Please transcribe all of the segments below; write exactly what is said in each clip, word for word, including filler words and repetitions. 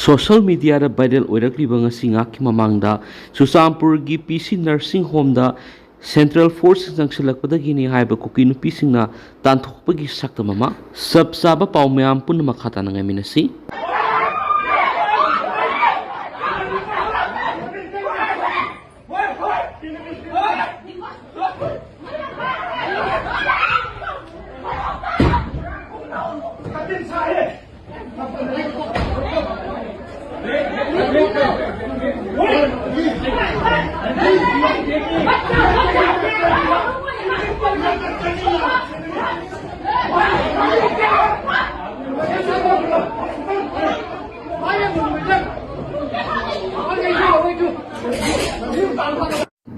Social ꯃꯤꯗꯤꯌꯥꯗ viral ꯑꯣꯏꯔꯛꯂꯤꯕ ꯉꯁꯤ ꯉꯥꯏꯍꯥꯛꯀꯤ ꯃꯃꯥꯡꯗ ꯆꯨꯔꯆꯥꯟꯄꯨꯔꯒꯤ ꯄꯤ ꯁꯤ ꯅꯔꯁꯤꯡ ꯍꯣꯝꯗ ꯁꯦꯟꯇ꯭ꯔꯦꯜ ꯐꯣꯔꯁꯁꯤꯡ ꯆꯪꯁꯤꯜꯂꯛꯄꯗꯒꯤꯅꯤ ꯍꯥꯏꯕ ꯀꯨꯀꯤ ꯅꯨꯄꯤꯁꯤꯡꯅ ꯇꯥꯟꯊꯣꯛꯄꯒꯤ ꯁꯛꯇꯝ ꯑꯃ꯫ ꯆꯞ ꯆꯥꯕ ꯄꯥꯎ ꯃꯌꯥꯝ ꯄꯨꯟꯅ ꯃꯈꯥ ꯇꯥꯅ ꯉꯥꯏꯃꯤꯟꯅꯁꯤ꯫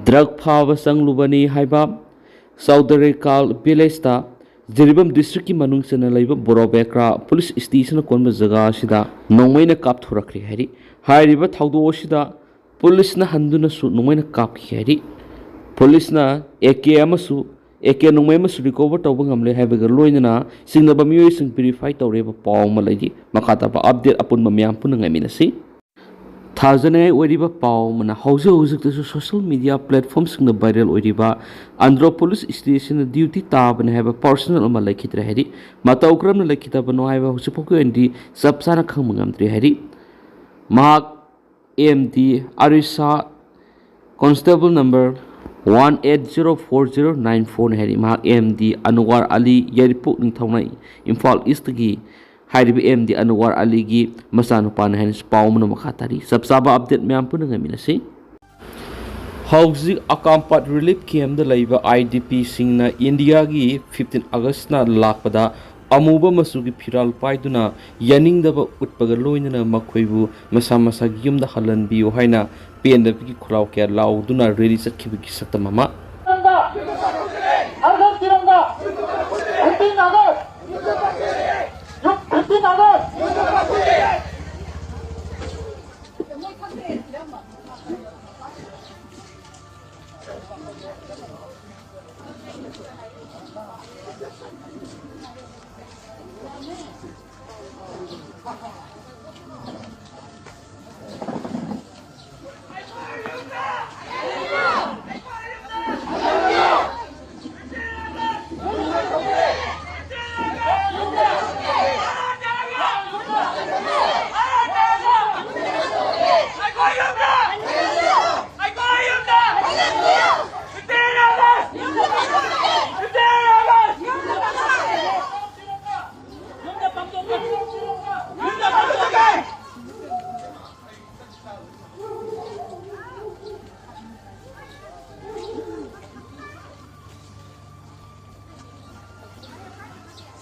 ꯗ꯭ꯔꯒ ꯐꯥꯕ ꯆꯪꯂꯨꯕꯅꯤ ꯍꯥꯏꯕ ꯆꯧꯗꯔꯤꯀꯥꯜ ꯚꯤꯂꯦꯖꯇ ꯖꯤꯔꯤꯕꯥꯝ ꯗꯤꯁꯇ꯭ꯔꯤꯛꯀꯤ ꯃꯅꯨꯡ ꯆꯟꯅ ꯂꯩꯕ ꯕꯣꯔꯣꯕꯦꯀ꯭ꯔꯥ ꯄꯨꯂꯤꯁ ꯁ꯭ꯇꯦꯁꯟꯅ ꯀꯣꯟꯕ ꯖꯒꯥ ꯑꯁꯤꯗ ꯅꯣꯡꯃꯩꯅ ꯀꯥꯞꯊꯣꯔꯛꯈ꯭ꯔꯦ ꯍꯥꯏꯔꯤ꯫ ꯍꯥꯏꯔꯤꯕ ꯊꯧꯗꯣꯛ ꯑꯁꯤꯗ ꯄꯨꯂꯤꯁꯅ ꯍꯟꯗꯨꯅꯁꯨ ꯅꯣꯡꯃꯩꯅ ꯀꯥꯞꯈꯤ ꯍꯥꯏꯔꯤ꯫ ꯄꯨꯂꯤꯁꯅ ꯑꯦ ꯀꯦ ꯑꯃꯁꯨ, ꯑꯦ ꯀꯦ ꯅꯣꯡꯃꯩ ꯑꯃꯁꯨ ꯔꯤꯀꯣꯚꯔ ꯇꯧꯕ ꯉꯝꯂꯦ ꯍꯥꯏꯕꯒ ꯂꯣꯏꯅꯅ ꯆꯤꯡꯅꯕ ꯃꯤꯑꯣꯏꯁꯤꯡ ꯚꯦꯔꯤꯐꯥꯏ ꯇꯧꯔꯦ ꯍꯥꯏꯕ ꯄꯥꯎ ꯑꯃ ꯂꯩꯔꯤ꯫ ꯃꯈꯥ ꯇꯥꯕ ꯑꯞꯗꯦꯠ ꯑꯄꯨꯟꯕ ꯃꯌꯥꯝ ꯄꯨꯟꯅ ꯉꯥꯏꯃꯤꯟꯅꯁꯤ꯫ ꯊꯥꯖꯅꯤꯡꯉꯥꯏ ꯑꯣꯏꯔꯤꯕ ꯄꯥꯎ ꯑꯃꯅ, ꯍꯧꯖꯤꯛ ꯍꯧꯖꯤꯛꯇꯁꯨ ꯁꯣꯁꯤꯌꯦꯜ ꯃꯤꯗꯤꯌꯥ ꯄ꯭ꯂꯦꯠꯐꯣꯝꯁꯤꯡꯗ ꯚꯥꯏꯔꯦꯜ ꯑꯣꯏꯔꯤꯕ ꯑꯟꯗ꯭ꯔꯣ ꯄꯨꯂꯤꯁ ꯁ꯭ꯇꯦꯁꯟꯗ ꯗ꯭ꯌꯨꯇꯤ ꯇꯥꯕꯅꯤ ꯍꯥꯏꯕ ꯄꯥꯔꯁꯅꯦꯜ ꯑꯃ ꯂꯩꯈꯤꯗ꯭ꯔꯦ ꯍꯥꯏꯔꯤ꯫ ꯃꯇꯧ ꯀꯔꯝꯅ ꯂꯩꯈꯤꯗꯕꯅꯣ ꯍꯥꯏꯕ ꯍꯧꯖꯤꯛ ꯐꯥꯎꯒꯤ ꯑꯣꯏꯅꯗꯤ ꯆꯞ ꯆꯥꯅ ꯈꯪꯕ ꯉꯝꯗ꯭ꯔꯤ ꯍꯥꯏꯔꯤ꯫ ꯃꯍꯥꯛ M D Arisha, constable number one eight zero four zero nine ꯐꯣꯔꯅꯤ ꯍꯥꯏꯔꯤ꯫ ꯃꯍꯥꯛ ꯑꯦꯝ ꯗꯤ ꯑꯅꯋꯥꯔ ꯑꯂꯤ, ꯌꯥꯏꯔꯤꯄꯣꯛ ꯅꯤꯡꯊꯧꯅ, ꯏꯝꯐꯥꯜ ꯏꯁꯇꯒꯤ ꯍꯥꯏꯔꯤꯕ ꯑꯦꯝ ꯗꯤ ꯑꯅꯋꯥꯔ ꯑꯂꯤꯒꯤ ꯃꯆꯥꯅꯨꯄꯥꯅꯤ ꯍꯥꯏꯅꯁꯨ ꯄꯥꯎ ꯑꯃꯅ ꯃꯈꯥ ꯇꯥꯔꯤ꯫ ꯆꯞ ꯆꯥꯕ ꯑꯞꯗꯦꯠ ꯃꯌꯥꯝ ꯄꯨꯟꯅ ꯉꯥꯏꯃꯤꯟꯅꯁꯤ꯫ ꯍꯧꯖꯤꯛ ꯑꯀꯥꯝꯄꯥꯠ ꯔꯤꯂꯤꯐ ꯀꯦꯝꯞꯇ ꯂꯩꯕ ꯑꯥꯏ ꯗꯤ ꯄꯤꯁꯤꯡꯅ ꯏꯟꯗꯤꯌꯥꯒꯤ ꯐꯤꯐꯇꯤꯟ ꯑꯥꯒꯁꯅ ꯂꯥꯛꯄꯗ ꯑꯃꯨꯕ ꯃꯆꯨꯒꯤ ꯐꯤꯔꯥꯜ ꯄꯥꯏꯗꯨꯅ ꯌꯥꯅꯤꯡꯗꯕ ꯎꯠꯄꯒ ꯂꯣꯏꯅꯅ ꯃꯈꯣꯏꯕꯨ ꯃꯁꯥ ꯃꯁꯥꯒꯤ ꯌꯨꯝꯗ ꯍꯜꯍꯟꯕꯤꯌꯨ ꯍꯥꯏꯅ ꯄꯦꯟꯗꯕꯒꯤ ꯈꯨꯔꯥꯎ ꯀꯌꯥ ꯂꯥꯎꯗꯨꯅ ꯔꯦꯂꯤ ꯆꯠꯈꯤꯕꯒꯤ ꯁꯛꯇꯝ ꯑꯃ꯫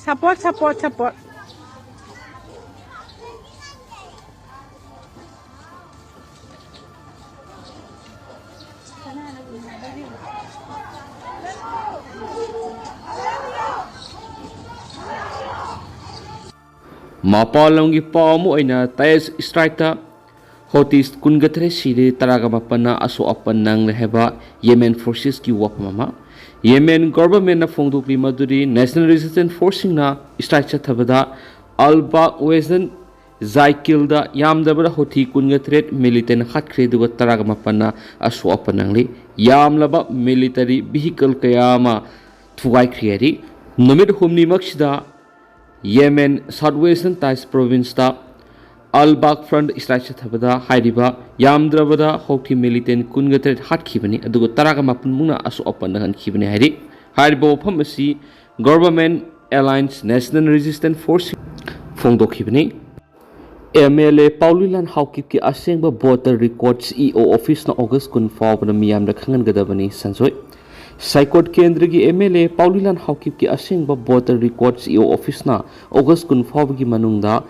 Support, support, support. ꯃꯄꯥꯟ ꯂꯝꯒꯤ ꯄꯥꯎ ꯑꯃ ꯑꯣꯏꯅ, ꯇꯥꯏꯁ ꯏꯁꯇ꯭ꯔꯥꯏꯛꯇ ꯍꯣꯇꯤꯁ ꯀꯨꯟꯒ ꯇꯔꯦꯠ ꯁꯤꯔꯦ, ꯇꯔꯥꯒ ꯃꯥꯄꯟꯅ ꯑꯁꯣꯛ ꯑꯄꯟ ꯅꯪꯂꯦ ꯍꯥꯏꯕ ꯌꯦꯃꯦꯟ ꯐꯣꯔꯁꯦꯁꯀꯤ ꯋꯥꯐꯝ ꯑꯃ꯫ ꯌꯦꯃꯦꯟ ꯒꯣꯚꯔꯟꯃꯦꯟꯠꯅ ꯐꯣꯡꯗꯣꯛꯂꯤ ꯃꯗꯨꯗꯤ, ꯅꯦꯁꯅꯦꯜ ꯔꯦꯁꯤꯁꯇꯦꯟꯁ ꯐꯣꯔꯁꯁꯤꯡꯅ ꯏꯁꯇ꯭ꯔꯥꯏꯛ ꯆꯠꯊꯕꯗ ꯑꯜ ꯕꯥꯛ ꯋꯦꯁꯟ ꯖꯥꯏꯀꯤꯜꯗ ꯌꯥꯝꯗ꯭ꯔꯕꯗ ꯍꯣꯊꯤ ꯀꯨꯟꯒ ꯇꯔꯦꯠ ꯃꯤꯂꯤꯇꯦꯟ ꯍꯥꯠꯈ꯭ꯔꯦ, ꯑꯗꯨꯒ ꯇꯔꯥꯒ ꯃꯥꯄꯟꯅ ꯑꯁꯣꯛ ꯑꯄꯟ ꯅꯪꯂꯤ꯫ ꯌꯥꯝꯂꯕ ꯃꯤꯂꯤꯇꯔꯤ ꯚꯤꯍꯤꯀꯜ ꯀꯌꯥ ꯑꯃ ꯊꯨꯒꯥꯏꯈ꯭ꯔꯦ ꯍꯥꯏꯔꯤ꯫ ꯅꯨꯃꯤꯠ ꯍꯨꯝꯅꯤꯃꯛꯁꯤꯗ ꯌꯦꯃꯦꯟ ꯁꯥꯎꯠ ꯋꯦꯁꯇꯔꯟ ꯇꯥꯏꯁ ꯄ꯭ꯔꯣꯚꯤꯟꯁꯇ ꯑꯜ ꯕꯥꯛ ꯐ꯭ꯔꯟꯠ ꯏꯁꯇ꯭ꯔꯥꯏꯛ ꯆꯠꯊꯕꯗ ꯍꯥꯏꯔꯤꯕ ꯌꯥꯝꯗ꯭ꯔꯕꯗ ꯍꯣꯊꯤ ꯃꯤꯂꯤꯇꯦꯟ ꯀꯨꯟꯒ ꯇꯔꯦꯠ ꯍꯥꯠꯈꯤꯕꯅꯤ, ꯑꯗꯨꯒ ꯇꯔꯥꯒ ꯃꯥꯄꯟꯃꯨꯛꯅ ꯑꯁꯣꯛ ꯑꯄꯟ ꯅꯪꯍꯟꯈꯤꯕꯅꯤ ꯍꯥꯏꯔꯤ꯫ ꯍꯥꯏꯔꯤꯕ ꯋꯥꯐꯝ ꯑꯁꯤ government alliance national resistance force ꯐꯣꯡꯗꯣꯛꯈꯤꯕꯅꯤ꯫ ꯑꯦꯝ ꯑꯦꯜ ꯑꯦ ꯄꯥꯎꯂꯤꯂꯥꯟ ꯍꯥꯎꯀꯤꯞꯀꯤ ꯑꯁꯦꯡꯕ ꯚꯣꯇꯔ ꯔꯦꯀꯣꯔꯗ ꯁꯤ ꯏ ꯑꯣ ꯑꯣꯐꯤꯁꯅ ꯑꯣꯒꯁ ꯀꯨꯟ ꯐꯥꯎꯕꯗ ꯃꯤꯌꯥꯝꯗ ꯈꯪꯍꯟꯒꯗꯕꯅꯤ꯫ ꯁꯟꯖꯣꯏ꯫ ꯁꯥꯏꯀꯣꯠ ꯀꯦꯟꯗ꯭ꯔꯒꯤ ꯑꯦꯝ ꯑꯦꯜ ꯑꯦ ꯄꯥꯎꯂꯤꯂꯥꯟ ꯍꯥꯎꯀꯤꯞꯀꯤ ꯑꯁꯦꯡꯕ ꯚꯣꯇꯔ ꯔꯦꯀꯣꯔꯗ ꯁꯤ ꯏ ꯑꯣ ꯑꯣꯐꯤꯁꯅ ꯑꯣꯒꯁ ꯀꯨꯟ ꯐꯥꯎꯕꯒꯤ ꯃꯅꯨꯡꯗ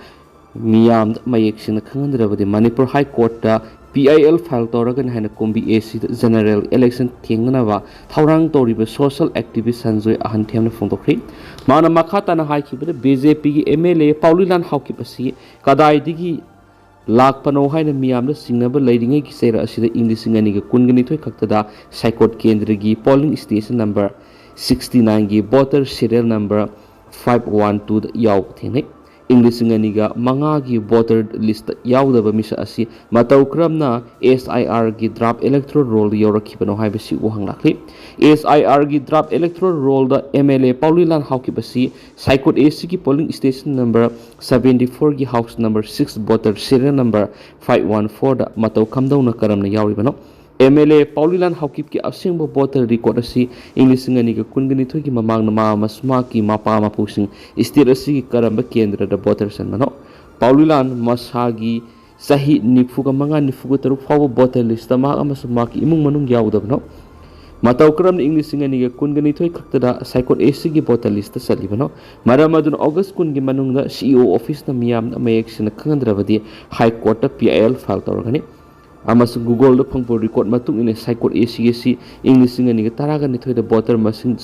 ꯃꯤꯌꯥꯝꯗ ꯃꯌꯦꯛ ꯁꯦꯡꯅ ꯈꯪꯍꯟꯗ꯭ꯔꯕꯗꯤ ꯃꯅꯤꯄꯨꯔ ꯍꯥꯏ ꯀꯣꯔꯠꯇ ꯄꯤ ꯑꯥꯏ ꯑꯦꯜ ꯐꯥꯏꯜ ꯇꯧꯔꯒꯅꯤ ꯍꯥꯏꯅ ꯀꯨꯝꯕꯤ ꯑꯦ ꯁꯤꯗ ꯖꯦꯅꯔꯦꯜ ꯏꯂꯦꯛꯁꯟ ꯊꯦꯡꯅꯅꯕ ꯊꯧꯔꯥꯡ ꯇꯧꯔꯤꯕ ꯁꯣꯁꯦꯜ ꯑꯦꯛꯇꯤꯚꯤꯁ ꯁꯟꯖꯣꯏ ꯑꯍꯟꯊꯦꯝꯅ ꯐꯣꯡꯗꯣꯛꯈ꯭ꯔꯤ꯫ ꯃꯥꯅ ꯃꯈꯥ ꯇꯥꯅ ꯍꯥꯏꯈꯤꯕꯗ, ꯕꯤ ꯖꯦ ꯄꯤꯒꯤ M L A Paolienlal Haokip ꯑꯁꯤ ꯀꯗꯥꯏꯗꯒꯤ ꯂꯥꯛꯄꯅꯣ ꯍꯥꯏꯅ ꯃꯤꯌꯥꯝꯗ ꯆꯤꯡꯅꯕ ꯂꯩꯔꯤꯉꯩꯒꯤ ꯆꯩꯔꯛ ꯑꯁꯤꯗ ꯏꯪ ꯂꯤꯁꯤꯡ ꯑꯅꯤꯒ ꯀꯨꯟꯒ ꯅꯤꯊꯣꯏ ꯈꯛꯇꯗ ꯁꯥꯏꯀꯣꯠ ꯀꯦꯟꯗ꯭ꯔꯒꯤ ꯄꯣꯂꯤꯡ ꯁ꯭ꯇꯦꯁꯟ ꯅꯝꯕꯔ ꯁꯤꯛꯁꯇꯤ ꯅꯥꯏꯟꯒꯤ voter serial number five one ꯇꯨꯗ ꯌꯥꯎꯕ ꯊꯦꯡꯅꯩ꯫ ꯏꯪ ꯂꯤꯁꯤꯡ ꯑꯅꯤꯒ ꯃꯉꯥꯒꯤ ꯚꯣꯇꯔ ꯂꯤꯁꯇ ꯌꯥꯎꯗꯕ ꯃꯤꯁꯛ ꯑꯁꯤ ꯃꯇꯧ ꯀꯔꯝꯅ ꯑꯦꯁ ꯑꯥꯏ ꯑꯥꯔꯒꯤ ꯗ꯭ꯔꯥꯐ ꯏꯂꯦꯛꯇꯣꯔꯦꯜ ꯔꯣꯜꯗ ꯌꯥꯎꯔꯛꯈꯤꯕꯅꯣ ꯍꯥꯏꯕꯁꯤ ꯋꯥꯍꯪ ꯂꯥꯛꯂꯤ꯫ ꯑꯦꯁ ꯑꯥꯏ ꯑꯥꯔꯒꯤ ꯗ꯭ꯔꯥꯐ ꯏꯂꯦꯛꯇꯣꯔꯦꯜ ꯔꯣꯜꯗ M L A Paolienlal Haokip ꯑꯁꯤ ꯁꯥꯏꯀꯣꯠ ꯑꯦ ꯁꯤꯒꯤ ꯄꯣꯂꯤꯡ ꯁ꯭ꯇꯦꯁꯟ ꯅꯝꯕꯔ ꯁꯚꯦꯟꯇꯤ ꯐꯣꯔꯒꯤ house number six, voter serial number five one ꯐꯣꯔꯗ ꯃꯇꯧ ꯀꯝꯗꯧꯅ ꯀꯔꯝꯅ ꯌꯥꯎꯔꯤꯕꯅꯣ? ꯑꯦꯝ ꯑꯦꯜ ꯑꯦ ꯄꯥꯎꯂꯤꯂꯥꯟ ꯍꯥꯎꯀꯤꯞꯀꯤ ꯑꯁꯦꯡꯕ ꯚꯣꯇꯔ ꯔꯦꯀꯣꯔꯗ ꯑꯁꯤ ꯏꯪ ꯂꯤꯁꯤꯡ ꯑꯅꯤꯒ ꯀꯨꯟꯒ ꯅꯤꯊꯣꯏꯒꯤ ꯃꯃꯥꯡꯗ ꯃꯍꯥꯛ ꯑꯃꯁꯨꯡ ꯃꯍꯥꯛꯀꯤ ꯃꯄꯥ ꯃꯄꯨꯁꯤꯡ ꯁ꯭ꯇꯦꯠ ꯑꯁꯤꯒꯤ ꯀꯔꯝꯕ ꯀꯦꯟꯗ꯭ꯔꯗ ꯚꯣꯇꯔ ꯆꯟꯕꯅꯣ? ꯄꯥꯎꯂꯤꯂꯥꯟ ꯃꯁꯥꯒꯤ ꯆꯍꯤ ꯅꯤꯐꯨꯒ ꯃꯉꯥ, ꯅꯤꯐꯨꯒ ꯇꯔꯨꯛ ꯐꯥꯎꯕ ꯚꯣꯇꯔ ꯂꯤꯁꯇ ꯃꯍꯥꯛ ꯑꯃꯁꯨꯡ ꯃꯍꯥꯛꯀꯤ ꯏꯃꯨꯡ ꯃꯅꯨꯡ ꯌꯥꯎꯗꯕꯅꯣ? ꯃꯇꯧ ꯀꯔꯝꯅ ꯏꯪ ꯂꯤꯁꯤꯡ ꯑꯅꯤꯒ ꯀꯨꯟꯒ ꯅꯤꯊꯣꯏ ꯈꯛꯇꯗ ꯁꯥꯏꯀꯣꯠ ꯑꯦ ꯁꯤꯒꯤ ꯚꯣꯇꯔ ꯂꯤꯁꯇ ꯆꯜꯂꯤꯕꯅꯣ? ꯃꯔꯝ ꯑꯗꯨꯅ ꯑꯣꯒꯁ ꯀꯨꯟꯒꯤ ꯃꯅꯨꯡꯗ ꯁꯤ ꯏ ꯑꯣ ꯑꯣꯐꯤꯁꯅ ꯃꯤꯌꯥꯝꯗ ꯃꯌꯦꯛ ꯁꯦꯡꯅ ꯈꯪꯍꯟꯗ꯭ꯔꯕꯗꯤ ꯍꯥꯏ ꯀꯣꯔꯠꯇ ꯄꯤ ꯑꯥꯏ ꯑꯦꯜ ꯐꯥꯏꯜ ꯇꯧꯔꯒꯅꯤ꯫ ꯑꯃꯁꯨꯡ ꯒꯨꯒꯜꯗ ꯐꯪꯕ ꯔꯦꯀꯣꯔꯗ ꯃꯇꯨꯡ ꯏꯟꯅ ꯁꯥꯏꯀꯣꯠ ꯑꯦ ꯁꯤ ꯑꯁꯤ ꯏꯪ ꯂꯤꯁꯤꯡ ꯑꯅꯤꯒ ꯇꯔꯥꯒ ꯅꯤꯊꯣꯏꯗ ꯚꯣꯇꯔ ꯃꯁꯤꯡ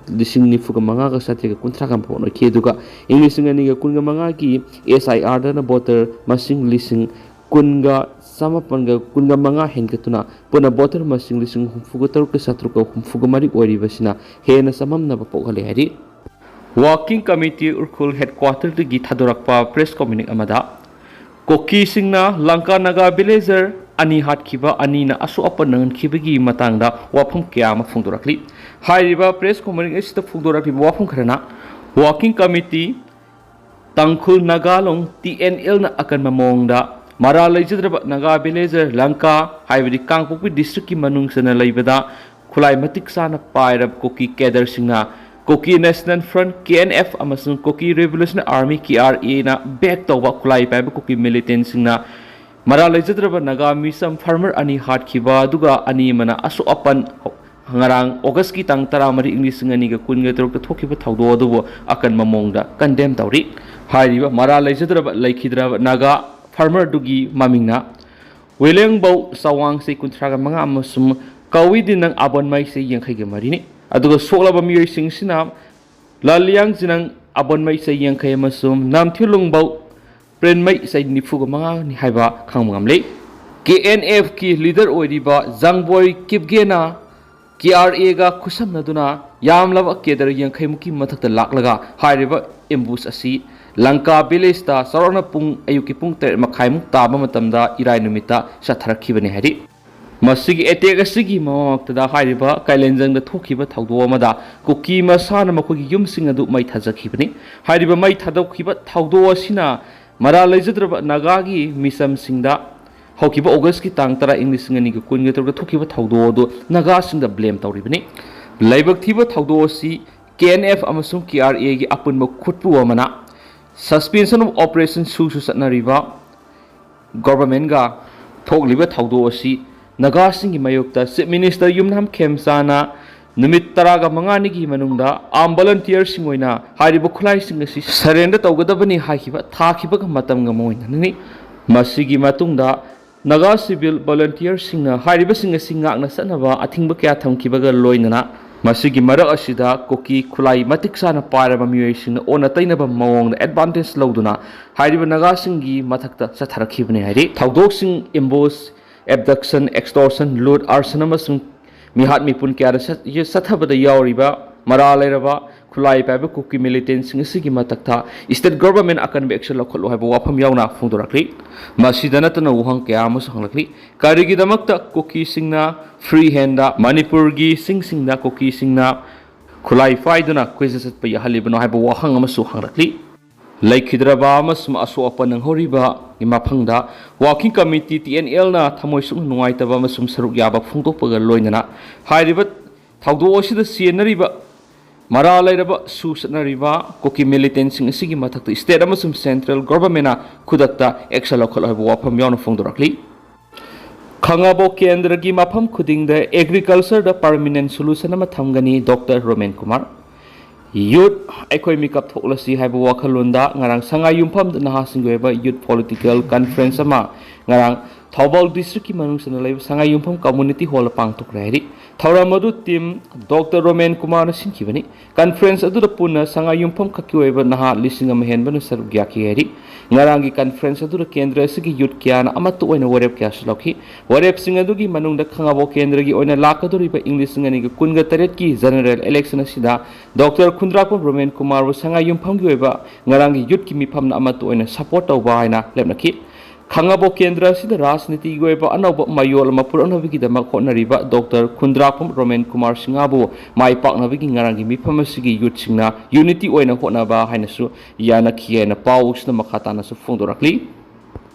ꯂꯤꯁꯤꯡ ꯅꯤꯐꯨꯒ ꯃꯉꯥꯒ ꯆꯥꯇ꯭ꯔꯦꯠꯀ ꯀꯨꯟꯊ꯭ꯔꯥꯒ ꯃꯥꯄꯟ ꯑꯣꯏꯈꯤ꯫ ꯑꯗꯨꯒ ꯏꯪ ꯂꯤꯁꯤꯡ ꯑꯅꯤꯒ ꯀꯨꯟꯒ ꯃꯉꯥꯒꯤ ꯑꯦꯁ ꯑꯥꯏ ꯑꯥꯔꯗꯅ ꯚꯣꯇꯔ ꯃꯁꯤꯡ ꯂꯤꯁꯤꯡ ꯀꯨꯟꯒ ꯆꯃꯥꯄꯟꯒ ꯀꯨꯟꯒ ꯃꯉꯥ ꯍꯦꯟꯒꯠꯇꯨꯅ ꯄꯨꯟꯅ ꯚꯣꯇꯔ ꯃꯁꯤꯡ ꯂꯤꯁꯤꯡ ꯍꯨꯝꯐꯨꯒ ꯇꯔꯨꯛꯀ ꯆꯥꯇ꯭ꯔꯨꯛꯀ ꯍꯨꯝꯐꯨꯒ ꯃꯔꯤ ꯑꯣꯏꯔꯤꯕꯁꯤꯅ ꯍꯦꯟꯅ ꯆꯃꯝꯅꯕ ꯄꯣꯛꯍꯜꯂꯦ ꯍꯥꯏꯔꯤ꯫ ꯋꯥꯔꯀꯤꯡ ꯀꯃꯤꯇꯤ ꯎꯈ꯭ꯔꯨꯜ ꯍꯦꯗꯀ꯭ꯋꯥꯇꯔꯗꯒꯤ ꯊꯥꯗꯣꯔꯛꯄ ꯄ꯭ꯔꯦꯁ ꯀꯝꯃ꯭ꯌꯨꯅꯤꯛ ꯑꯃꯗ, ꯀꯨꯀꯤꯁꯤꯡꯅ ꯂꯪꯀꯥ ꯅꯥꯒꯥ ꯚꯤꯂꯦꯖꯔ ꯑꯅꯤ ꯍꯥꯠꯈꯤꯕ ꯑꯅꯤꯅ ꯑꯁꯣꯛ ꯑꯄꯟ ꯅꯪꯍꯟꯈꯤꯕꯒꯤ ꯃꯇꯥꯡꯗ ꯋꯥꯐꯝ ꯀꯌꯥ ꯑꯃ ꯐꯣꯡꯗꯣꯔꯛꯂꯤ꯫ ꯍꯥꯏꯔꯤꯕ ꯄ꯭ꯔꯦꯁ ꯀꯝꯃ꯭ꯌꯨꯅꯤꯛ ꯑꯁꯤꯗ ꯐꯣꯡꯗꯣꯔꯛꯂꯤꯕ ꯋꯥꯐꯝ ꯈꯔꯅ, working committee Tangkhul Naga Long, T N ꯑꯦꯜꯅ ꯑꯀꯟꯕ ꯃꯑꯣꯡꯗ ꯃꯔꯥꯜ ꯂꯩꯖꯗ꯭ꯔꯕ ꯅꯥꯒꯥ ꯚꯤꯂꯦꯖꯔ ꯂꯪꯀꯥ, ꯍꯥꯏꯕꯗꯤ ꯀꯥꯡꯄꯣꯛꯄꯤ ꯗꯤꯁꯇ꯭ꯔꯤꯛꯀꯤ ꯃꯅꯨꯡ ꯆꯟꯅ ꯂꯩꯕꯗ ꯈꯨꯠꯂꯥꯏ ꯃꯇꯤꯛ ꯆꯥꯅ ꯄꯥꯏꯔꯕ ꯀꯨꯀꯤ ꯀꯦꯗꯔꯁꯤꯡꯅ Kuki national front, K N F, ꯑꯃꯁꯨꯡ Kuki revolutionary army, K R ꯑꯦꯅ ꯕꯦꯛ ꯇꯧꯕ ꯈꯨꯠꯂꯥꯏ ꯄꯥꯏꯕ ꯀꯨꯀꯤ ꯃꯤꯂꯤꯇꯦꯟꯁꯤꯡꯅ ꯃꯔꯥꯜ ꯂꯩꯖꯗ꯭ꯔꯕ ꯅꯥꯒꯥ ꯃꯤꯁꯝ ꯐꯥꯔꯃꯔ ꯑꯅꯤ ꯍꯥꯠꯈꯤꯕ, ꯑꯗꯨꯒ ꯑꯅꯤ ꯑꯃꯅ ꯑꯁꯣꯛ ꯑꯄꯟ ꯉꯔꯥꯡ ꯑꯣꯒꯁꯀꯤ ꯇꯥꯡ ꯇꯔꯥꯃꯔꯤ, ꯏꯪ ꯂꯤꯁꯤꯡ ꯑꯅꯤꯒ ꯀꯨꯟꯒ ꯇꯔꯨꯛꯇ ꯊꯣꯛꯈꯤꯕ ꯊꯧꯗꯣꯛ ꯑꯗꯨꯕꯨ ꯑꯀꯟꯕ ꯃꯑꯣꯡꯗ ꯀꯟꯗꯦꯝ ꯇꯧꯔꯤ꯫ ꯍꯥꯏꯔꯤꯕ ꯃꯔꯥꯜ ꯂꯩꯖꯗ꯭ꯔꯕ ꯂꯩꯈꯤꯗ꯭ꯔꯕ ꯅꯥꯒꯥ ꯐꯥꯔꯃꯔꯗꯨꯒꯤ ꯃꯃꯤꯡꯅ ꯋꯦꯂꯦꯡꯕꯧ ꯆꯋꯥꯡ, ꯆꯍꯤ ꯀꯨꯟꯊ꯭ꯔꯥꯒ ꯃꯉꯥ, ꯑꯃꯁꯨꯡ ꯀꯥꯋꯤꯗꯤꯅꯪ ꯑꯕꯣꯟꯃꯩ, ꯆꯍꯤ ꯌꯥꯡꯈꯩꯒ ꯃꯔꯤꯅꯤ꯫ ꯑꯗꯨꯒ ꯁꯣꯛꯂꯕ ꯃꯤꯑꯣꯏꯁꯤꯡꯁꯤꯅ ꯂꯥꯂꯤꯌꯥꯡ ꯖꯤꯅꯪ ꯑꯕꯣꯟꯃꯩ, ꯆꯍꯤ ꯌꯥꯡꯈꯩ, ꯑꯃꯁꯨꯡ ꯅꯥꯝꯊꯤꯂꯨꯡꯕꯧ ꯄ꯭ꯔꯦꯟꯃꯩ, ꯆꯍꯤ ꯅꯤꯐꯨꯒ ꯃꯉꯥꯅꯤ ꯍꯥꯏꯕ ꯈꯪꯕ ꯉꯝꯂꯦ꯫ ꯀꯦ ꯑꯦꯟ ꯑꯦꯐꯀꯤ ꯂꯤꯗꯔ ꯑꯣꯏꯔꯤꯕ ꯖꯥꯡꯕꯣꯏ ꯀꯤꯞꯒꯦꯅ ꯀꯦ ꯑꯥꯔ ꯑꯦꯒ ꯈꯨꯠꯁꯝꯅꯗꯨꯅ ꯌꯥꯝꯂꯕ ꯀꯦꯗꯔ ꯌꯥꯡꯈꯩꯃꯨꯛꯀꯤ ꯃꯊꯛꯇ ꯂꯥꯛꯂꯒ ꯍꯥꯏꯔꯤꯕ ꯑꯦꯝꯕꯨꯁ ꯑꯁꯤ ꯂꯪꯀꯥ ꯚꯤꯂꯦꯖꯇ ꯆꯥꯎꯔꯥꯛꯅ ꯄꯨꯡ, ꯑꯌꯨꯛꯀꯤ ꯄꯨꯡ ꯇꯔꯦꯠ ꯃꯈꯥꯏꯃꯨꯛ ꯇꯥꯕ ꯃꯇꯝꯗ ꯏꯔꯥꯏ ꯅꯨꯃꯤꯠꯇ ꯆꯠꯊꯔꯛꯈꯤꯕꯅꯤ ꯍꯥꯏꯔꯤ꯫ ꯃꯁꯤꯒꯤ ꯑꯦꯇꯦꯛ ꯑꯁꯤꯒꯤ ꯃꯃꯛꯇꯗ ꯍꯥꯏꯔꯤꯕ ꯀꯥꯏꯂꯦꯟꯖꯪꯗ ꯊꯣꯛꯈꯤꯕ ꯊꯧꯗꯣꯛ ꯑꯃꯗ ꯀꯨꯀꯤ ꯃꯁꯥꯅ ꯃꯈꯣꯏꯒꯤ ꯌꯨꯝꯁꯤꯡ ꯑꯗꯨ ꯃꯩ ꯊꯥꯗꯣꯛꯈꯤꯕꯅꯤ꯫ ꯍꯥꯏꯔꯤꯕ ꯃꯩ ꯊꯥꯗꯣꯛꯈꯤꯕ ꯊꯧꯗꯣꯛ ꯑꯁꯤꯅ ꯃꯔꯥꯜ ꯂꯩꯖꯗ꯭ꯔꯕ ꯅꯥꯒꯥꯒꯤ ꯃꯤꯆꯝꯁꯤꯡꯗ ꯍꯧꯈꯤꯕ ꯑꯣꯒꯁꯀꯤ ꯇꯥꯡ ꯇꯔꯥ, ꯏꯪ ꯂꯤꯁꯤꯡ ꯑꯅꯤꯒ ꯀꯨꯟꯒ ꯇꯔꯨꯛꯇ ꯊꯣꯛꯈꯤꯕ ꯊꯧꯗꯣꯛ ꯑꯗꯨ ꯅꯥꯒꯥꯁꯤꯡꯗ ꯕ꯭ꯂꯦꯝ ꯇꯧꯔꯤꯕꯅꯤ꯫ ꯂꯥꯏꯕꯛ ꯊꯤꯕ ꯊꯧꯗꯣꯛ ꯑꯁꯤ ꯀꯦ ꯑꯦꯟ ꯑꯦꯐ ꯑꯃꯁꯨꯡ ꯀꯦ ꯑꯥꯔ ꯑꯦꯒꯤ ꯑꯄꯨꯟꯕ ꯈꯨꯠꯄꯨ ꯑꯃꯅ ꯁꯁꯄꯦꯟꯁꯟ ꯑꯣꯐ ꯑꯣꯄꯔꯦꯁꯟ ꯁꯨꯁꯨ ꯆꯠꯅꯔꯤꯕ ꯒꯣꯚꯔꯟꯃꯦꯟꯠꯒ ꯊꯣꯛꯂꯤꯕ ꯊꯧꯗꯣꯛ ꯑꯁꯤ ꯅꯥꯒꯥꯁꯤꯡꯒꯤ ꯃꯥꯌꯣꯛꯇ Chief Minister ꯌꯨꯝꯅꯥꯝ ꯈꯦꯝꯆꯥꯅ ꯅꯨꯃꯤꯠ ꯇꯔꯥꯒ ꯃꯉꯥꯅꯤꯒꯤ ꯃꯅꯨꯡꯗ armed volunteerꯁꯤꯡ ꯑꯣꯏꯅ ꯍꯥꯏꯔꯤꯕ ꯈꯨꯠꯂꯥꯏꯁꯤꯡ ꯑꯁꯤ surrender ꯇꯧꯒꯗꯕꯅꯤ ꯍꯥꯏꯈꯤꯕ ꯊꯥꯈꯤꯕꯒ ꯃꯇꯝꯒ ꯃꯣꯏꯅꯅꯤ꯫ ꯃꯁꯤꯒꯤ ꯃꯇꯨꯡꯗ ꯅꯥꯒꯥ civil volunteerꯁꯤꯡꯅ ꯍꯥꯏꯔꯤꯕꯁꯤꯡ ꯑꯁꯤ ꯉꯥꯛꯅ ꯆꯠꯅꯕ ꯑꯊꯤꯡꯕ ꯀꯌꯥ ꯊꯝꯈꯤꯕꯒ ꯂꯣꯏꯅꯅ ꯃꯁꯤꯒꯤ ꯃꯔꯛ ꯑꯁꯤꯗ ꯀꯨꯀꯤ ꯈꯨꯠꯂꯥꯏ ꯃꯇꯤꯛ ꯆꯥꯅ ꯄꯥꯏꯔꯕ ꯃꯤꯑꯣꯏꯁꯤꯡꯅ ꯑꯣꯟꯅ ꯇꯩꯅꯕ ꯃꯑꯣꯡꯗ advantage ꯂꯧꯗꯨꯅ ꯍꯥꯏꯔꯤꯕ ꯅꯥꯒꯥꯁꯤꯡꯒꯤ ꯃꯊꯛꯇ ꯆꯠꯊꯔꯛꯈꯤꯕꯅꯤ ꯍꯥꯏꯔꯤ꯫ ꯊꯧꯗꯣꯛꯁꯤꯡ ambush, abduction, extortion, loot, arson ꯑꯃꯁꯨꯡ ꯃꯤꯍꯥꯠ ꯃꯤꯄꯨꯟ ꯀꯌꯥꯗ ꯆꯠ-, ꯆꯠꯊꯕꯗ ꯌꯥꯎꯔꯤꯕ ꯃꯔꯥꯜ ꯂꯩꯔꯕ ꯈꯨꯠꯂꯥꯏ ꯄꯥꯏꯕ ꯀꯨꯀꯤ militantꯁꯤꯡ ꯑꯁꯤꯒꯤ ꯃꯊꯛꯇ state government ꯑꯀꯟꯕ action ꯂꯧꯈꯠꯂꯨ ꯍꯥꯏꯕ ꯋꯥꯐꯝ ꯌꯥꯎꯅ ꯐꯣꯡꯗꯣꯔꯛꯂꯤ꯫ ꯃꯁꯤꯗ ꯅꯠꯇꯅ ꯋꯥꯍꯪ ꯀꯌꯥ ꯑꯃꯁꯨ ꯍꯪꯂꯛꯂꯤ꯫ ꯀꯔꯤꯒꯤꯗꯃꯛꯇ ꯀꯨꯀꯤꯁꯤꯡꯅ free handꯗ ꯃꯅꯤꯄꯨꯔꯒꯤ ꯆꯤꯡꯁꯤꯡꯗ ꯀꯨꯀꯤꯁꯤꯡꯅ ꯈꯨꯠꯂꯥꯏ ꯄꯥꯏꯗꯨꯅ ꯀꯣꯏꯆꯠ ꯆꯠꯄ ꯌꯥꯍꯜꯂꯤꯕꯅꯣ ꯍꯥꯏꯕ ꯋꯥꯍꯪ ꯑꯃꯁꯨ ꯍꯪꯂꯛꯂꯤ꯫ ꯂꯩꯈꯤꯗ꯭ꯔꯕ ꯑꯃꯁꯨꯡ ꯑꯁꯣꯛ ꯑꯄꯟ ꯅꯪꯍꯧꯔꯤꯕꯒꯤ ꯃꯐꯝꯗ working committee, T N Lꯅ ꯊꯃꯣꯏ ꯁꯣꯛꯅ ꯅꯨꯡꯉꯥꯏꯇꯕ ꯑꯃꯁꯨꯡ ꯁꯔꯨꯛ ꯌꯥꯕ ꯐꯣꯡꯗꯣꯛꯄꯒ ꯂꯣꯏꯅꯅ ꯍꯥꯏꯔꯤꯕ ꯊꯧꯗꯣꯛ ꯑꯁꯤꯗ ꯆꯦꯟꯅꯔꯤꯕ ꯃꯔꯥꯜ ꯂꯩꯔꯕ ꯁꯨ ꯆꯠꯅꯔꯤꯕ ꯀꯨꯀꯤ militantꯁꯤꯡ ꯑꯁꯤꯒꯤ ꯃꯊꯛꯇ state ꯑꯃꯁꯨꯡ central governmentꯅ ꯈꯨꯗꯛꯇ action ꯂꯧꯈꯠꯂꯨ ꯍꯥꯏꯕ ꯋꯥꯐꯝ ꯌꯥꯎꯅ ꯐꯣꯡꯗꯣꯔꯛꯂꯤ꯫ ꯈꯥꯉꯕꯣꯛ ꯀꯦꯟꯗ꯭ꯔꯒꯤ ꯃꯐꯝ ꯈꯨꯗꯤꯡꯗ agricultureꯗ permanent solution ꯑꯃ ꯊꯝꯒꯅꯤ, ꯗꯣꯛꯇꯔ ꯔꯣꯃꯦꯟ ꯀꯨꯃꯥꯔ꯫ Youth ꯑꯩꯈꯣꯏ ꯃꯤꯀꯞ ꯊꯣꯛꯂꯁꯤ ꯍꯥꯏꯕ ꯋꯥꯈꯜꯂꯣꯟꯗ ꯉꯔꯥꯡ ꯁꯉꯥꯏ ꯌꯨꯝꯐꯝꯗ ꯅꯍꯥꯁꯤꯡꯒꯤ ꯑꯣꯏꯕ youth political conference ꯑꯃ ꯉꯔꯥꯡ ꯊꯧꯕꯥꯜ districtꯀꯤ ꯃꯅꯨꯡ ꯆꯟꯅ ꯂꯩꯕ ꯁꯉꯥꯏ ꯌꯨꯝꯐꯝ community hallꯗ ꯄꯥꯡꯊꯣꯛꯈ꯭ꯔꯦ ꯍꯥꯏꯔꯤ꯫ ꯊꯧꯔꯝ ꯑꯗꯨ team ꯗꯣꯛꯇꯔ ꯔꯣꯃꯦꯟ ꯀꯨꯃꯥꯔꯅ ꯁꯤꯟꯈꯤꯕꯅꯤ꯫ Conference ꯑꯗꯨꯗ ꯄꯨꯟꯅ ꯁꯉꯥꯏ ꯌꯨꯝꯐꯝ ꯈꯛꯀꯤ ꯑꯣꯏꯕ ꯅꯍꯥ ꯂꯤꯁꯤꯡ ꯑꯃ ꯍꯦꯟꯕꯅ ꯁꯔꯨꯛ ꯌꯥꯈꯤ ꯍꯥꯏꯔꯤ꯫ ꯉꯔꯥꯡꯒꯤ conference ꯑꯗꯨꯗ ꯀꯦꯟꯗ꯭ꯔ ꯑꯁꯤꯒꯤ youth ꯀꯌꯥꯅ ꯑꯃꯠꯇ ꯑꯣꯏꯅ ꯋꯥꯔꯦꯞ ꯀꯌꯥꯁꯨ ꯂꯧꯈꯤ꯫ ꯋꯥꯔꯦꯞꯁꯤꯡ ꯑꯗꯨꯒꯤ ꯃꯅꯨꯡꯗ ꯈꯥꯉꯕꯣꯛ ꯀꯦꯟꯗ꯭ꯔꯒꯤ ꯑꯣꯏꯅ ꯂꯥꯛꯀꯗꯧꯔꯤꯕ ꯏꯪ ꯂꯤꯁꯤꯡ ꯑꯅꯤꯒ ꯀꯨꯟꯒ ꯇꯔꯦꯠꯀꯤ general election ꯑꯁꯤꯗ ꯗꯣꯛꯇꯔ ꯈꯨꯟꯗ꯭ꯔꯥꯛꯄꯝ ꯔꯣꯃꯦꯟ ꯀꯨꯃꯥꯔꯕꯨ ꯁꯉꯥꯏ ꯌꯨꯝꯐꯝꯒꯤ ꯑꯣꯏꯕ ꯉꯔꯥꯡꯒꯤ youthꯀꯤ ꯃꯤꯐꯝꯅ ꯑꯃꯠꯇ ꯑꯣꯏꯅ support ꯇꯧꯕ ꯍꯥꯏꯅ ꯂꯦꯞꯅꯈꯤ꯫ ꯈꯥꯉꯕꯣꯛ ꯀꯦꯟꯗ꯭ꯔ ꯑꯁꯤꯗ ꯔꯥꯖꯅꯤꯇꯤꯒꯤ ꯑꯣꯏꯕ ꯑꯅꯧꯕ ꯃꯌꯣꯜ ꯑꯃ ꯄꯨꯔꯛꯅꯕꯒꯤꯗꯃꯛ ꯍꯣꯠꯅꯔꯤꯕ ꯗꯣꯛꯇꯔ ꯈꯨꯟꯗ꯭ꯔꯥꯛꯄꯝ ꯔꯣꯃꯦꯟ ꯀꯨꯃꯥꯔ ꯁꯤꯡꯍꯕꯨ ꯃꯥꯏ ꯄꯥꯛꯅꯕꯒꯤ ꯉꯔꯥꯡꯒꯤ ꯃꯤꯐꯝ ꯑꯁꯤꯒꯤ youthꯁꯤꯡꯅ unity ꯑꯣꯏꯅ ꯍꯣꯠꯅꯕ ꯍꯥꯏꯅꯁꯨ ꯌꯥꯅꯈꯤ ꯍꯥꯏꯅ ꯄꯥꯎ ꯑꯁꯤꯅ ꯃꯈꯥ ꯇꯥꯅꯁꯨ ꯐꯣꯡꯗꯣꯔꯛꯂꯤ꯫